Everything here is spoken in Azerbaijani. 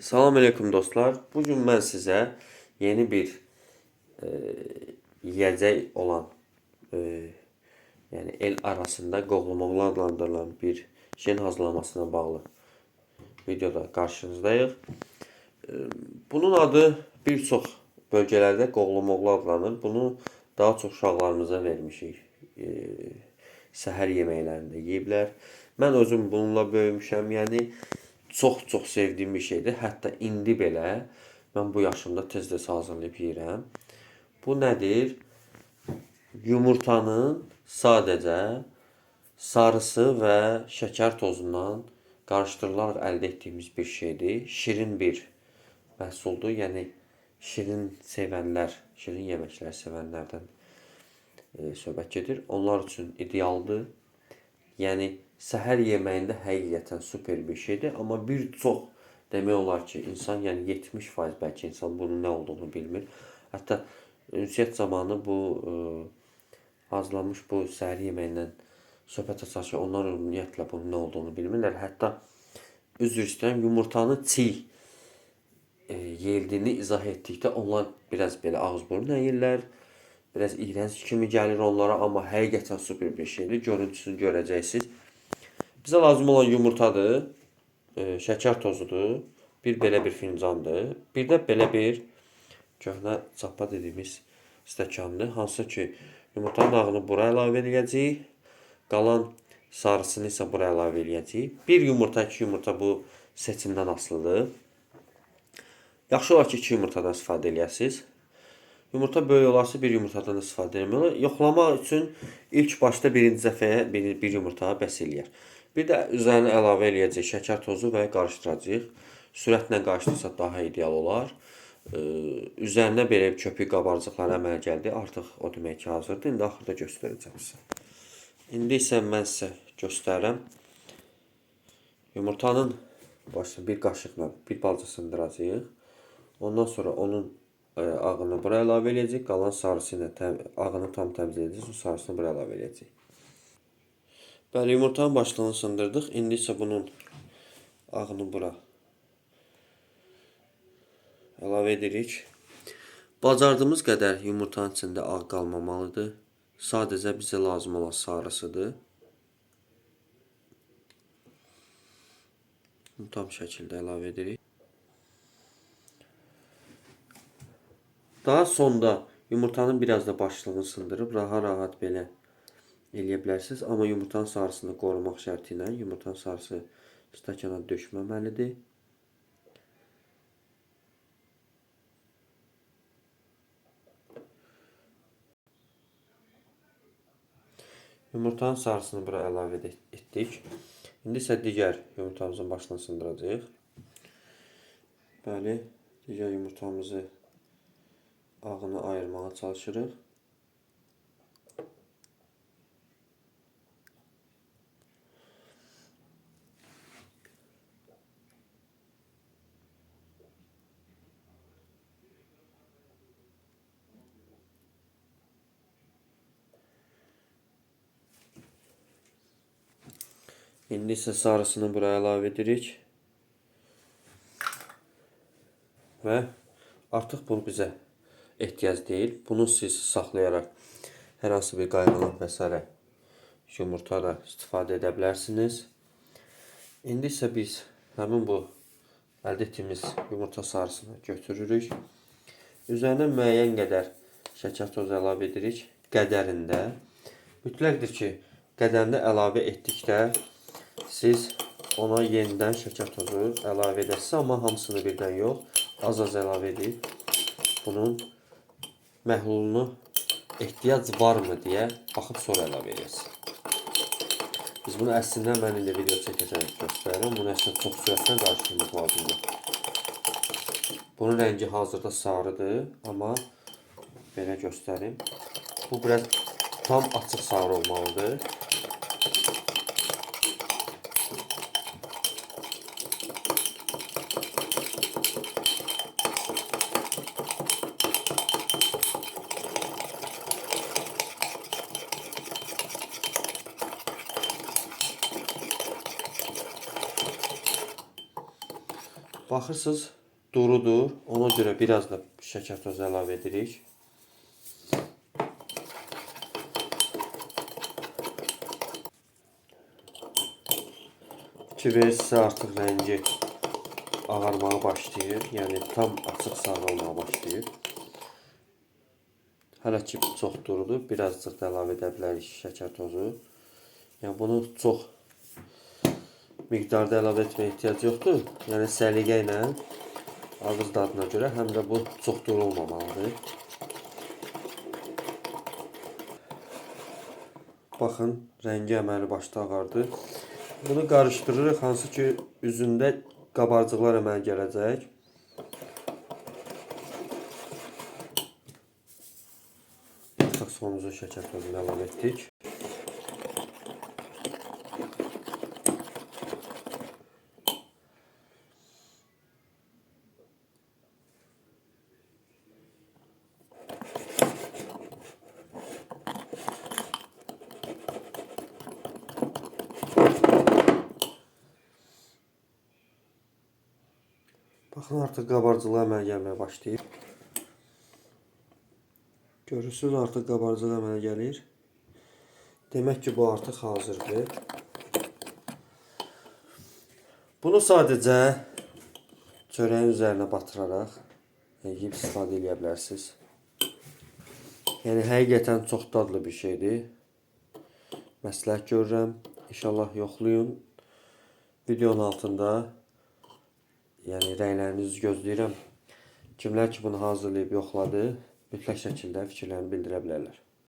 Salam aleyküm dostlar. Bugün mən sizə yeni bir yeyəcək olan, yəni el arasında qoğlumoğlu adlandırılan bir şeyin hazırlanmasına bağlı videoda qarşınızdayıq. Bunun adı bir çox bölgələrdə qoğlumoğlu adlanır. Bunu daha çox uşaqlarımıza vermişik. Səhər yeməklərində yeyiblər. Mən özüm bununla böyümüşəm. Yəni çox-çox sevdiyim bir şeydir. Hətta indi belə mən bu yaşımda tez-tez hazırlayıb yeyirəm. Bu nədir? Yumurtanın sadəcə sarısı və şəkər tozundan qarışdırılaraq əldə etdiyimiz bir şeydir. Şirin bir məhsuldur. Yəni şirin sevənlər, şirin yeməklər sevənlərdən söhbət gedir. Onlar üçün idealdır. Yəni səhər yeməyində həqiqətən super bir şeydir. Amma bir çox demək olar ki, insan, yəni 70% bəlkə insan bunun nə olduğunu bilmir. Hətta ünsiyyət zamanı bu hazırlanmış bu səhər yeməyindən söhbət açarkən onlar ümumiyyətlə bunun nə olduğunu bilmirlər. Hətta üzr istəyirəm, yumurtanı çiğ yeyildiyini izah etdikdə onlar biraz belə ağız burun əyirlər. Biraz iyrənc kimi gəlir onlara, amma həqiqətən super bir şeydir. Görüntüsünü görəcəksiniz. Bizə lazım olan yumurtadır, şəkər tozudur, bir belə bir fincandır, bir də belə bir köhnə çappa dediyimiz stəkandır. Hansı ki, yumurtanın ağını bura əlavə eləyəcəyik, qalan sarısını isə bura əlavə eləyəcəyik. Bir yumurta, iki yumurta bu seçimdən asılıdır. Yaxşı olar ki, iki yumurtadan istifadə eləyəsiniz. Yumurta böyük olarsa bir yumurtadan istifadə eləmək olar. Yoxlamaq üçün ilk başda birinci dəfəyə bir yumurta bəs eləyər. Bir də üzərinə əlavə eləyəcək şəkər tozu və qarışdıracağıq. Sürətlə qarışdırsaq daha ideal olar. Üzərinə belə bir köpük qabarcıqları əmələ gəldi. Artıq o demək ki, hazırdır. İndi axırda göstərəcəm sizə. İndi isə mən sizə göstərirəm. Yumurtanın başını bir qaşıqla bir balaca sındıracağıq. Ondan sonra onun ağını bura əlavə eləyəcəyik. Qalan sarısı ilə ağını tam təmizləyəcəyik. Sonra sarısını bura əlavə eləyəcəyik. Bəli, yumurtanın başlığını sındırdıq. İndi isə bunun ağını bura əlavə edirik. Bacardığımız qədər yumurtanın içində ağ qalmamalıdır. Sadəcə bizə lazım olan sarısıdır. Bunu tam şəkildə əlavə edirik. Daha sonda yumurtanın biraz da başlığını sındırıb rahat-rahat belə eləyə bilərsiniz. Amma yumurtanın sarısını qorumaq şərti ilə yumurtanın sarısı stəkana dökməməlidir. Yumurtanın sarısını bura əlavə etdik. İndi isə digər yumurtamızın başını sındıracağıq. Bəli, digər yumurtamızı ağını ayırmağa çalışırıq. İndi isə sarısını buraya əlavə edirik. Və artıq bu bizə ehtiyac deyil. Bunu siz saxlayaraq hər hansı bir qayğanaq və s. yumurta da istifadə edə bilərsiniz. İndi isə biz həmin bu əldə etdiyimiz yumurta sarısını götürürük. Üzərinə müəyyən qədər şəkər tozu əlavə edirik. Qədərində. Mütləqdir ki, qədərində əlavə etdikdə siz ona yenidən şəkər tozu əlavə edəsiniz, amma hamısını birdən yox, az-az əlavə edib bunun məhlulunu ehtiyac varmı deyə baxıb sonra əlavə edəsiniz. Biz bunu əslində mən indi video çəkəcəm, göstərirəm. Bunu əslində çox sürətlə qarışdırmaq lazımdır. Bunun rəngi hazırda sarıdır, amma belə göstərim. Bu biraz tam açıq sarı olmalıdır. Baxırsınız, durudur. Ona görə biraz da şəkər tozu əlavə edirik. Ki verirsə artıq rəngi ağarmağa başlayır. Yəni tam açıq sarı olmağa başlayır. Hələ ki çox durudur. Birazcıq da əlavə edə bilərik şəkər tozu. Yəni bunu çox miqdarda əlavə etməyə ehtiyac yoxdur. Yəni səliqə ilə ağız dadına görə, həm də bu çox duru olmamalıdır. Baxın, rəngi əməli başda ağardı. Bunu qarışdırırıq, hansı ki üzündə qabarcıqlar əmələ gələcək. Artıq sonuncu şəkər tozunu əlavə etdik. Baxın, artıq qabarcıqlar əmələ gəlməyə başlayır. Görürsünüz, artıq qabarcıq əmələ gəlir. Demək ki, bu artıq hazırdır. Bunu sadəcə çörəyin üzərinə batıraraq yeyib istifadə edə bilərsiniz. Yəni, həqiqətən çox dadlı bir şeydir. Məsləhət görürəm. İnşallah yoxlayın. Videonun altında yəni rəylərinizi gözləyirəm. Kimlər ki bunu hazırlayıb yoxladı, mütləq şəkildə fikirlərini bildirə bilərlər.